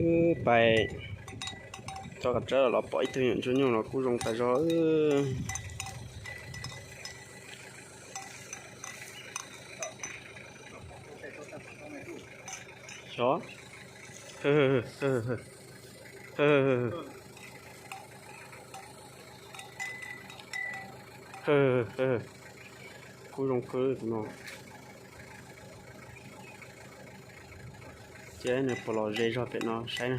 Pais txog qhov tsev los pom ib tug nyuam ntsuag nyuj no kuj zoo tas zog. Xyov. Kuj zoo kawg tus no. Ces nws puas los ze zog pem no saib na.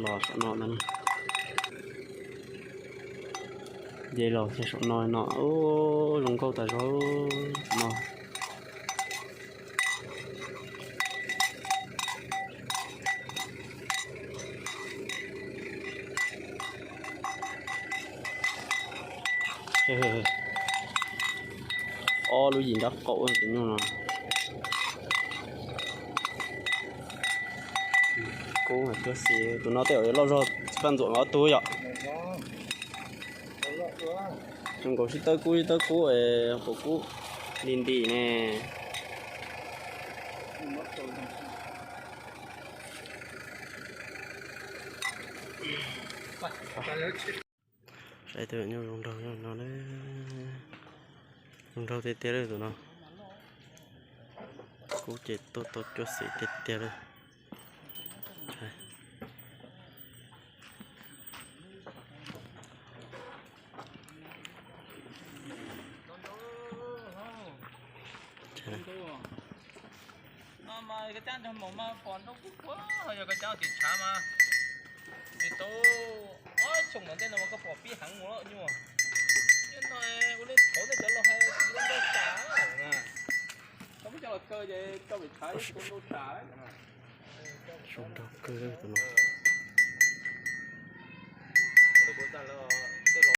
Los saum no ntag. Ces los kiag saum no no, zoo nkauj tas zog no. Ob lub yim nrab qaum tus nyuj no. Kub cuab xiv, tus no tej zaum yuav loj zog Paj Ntxuam ob tug yom. Zoo nkaus sib tawb kub sib tawb kub, quav kub nti nti ne. Saib tus nyuj zoo nraug no, zoo nraug tiag tiag li tus no. Kub ces tuaj tau cuab xiv tiag tiag li. No mas koj cab nrog maum mas pom nrau kub kub, yog koj cab tim tshav mas nws tau ob xyoos ntawm ntej no mas koj pom pib heev mus lawm nyuj. Niaj no ua li thaum ntej cov laus hais tsis tau nrau tsam na. Koj muab coj los kaw ces coj pem tshav ib tau nrau tsam. Zoo nraug kawg tus no.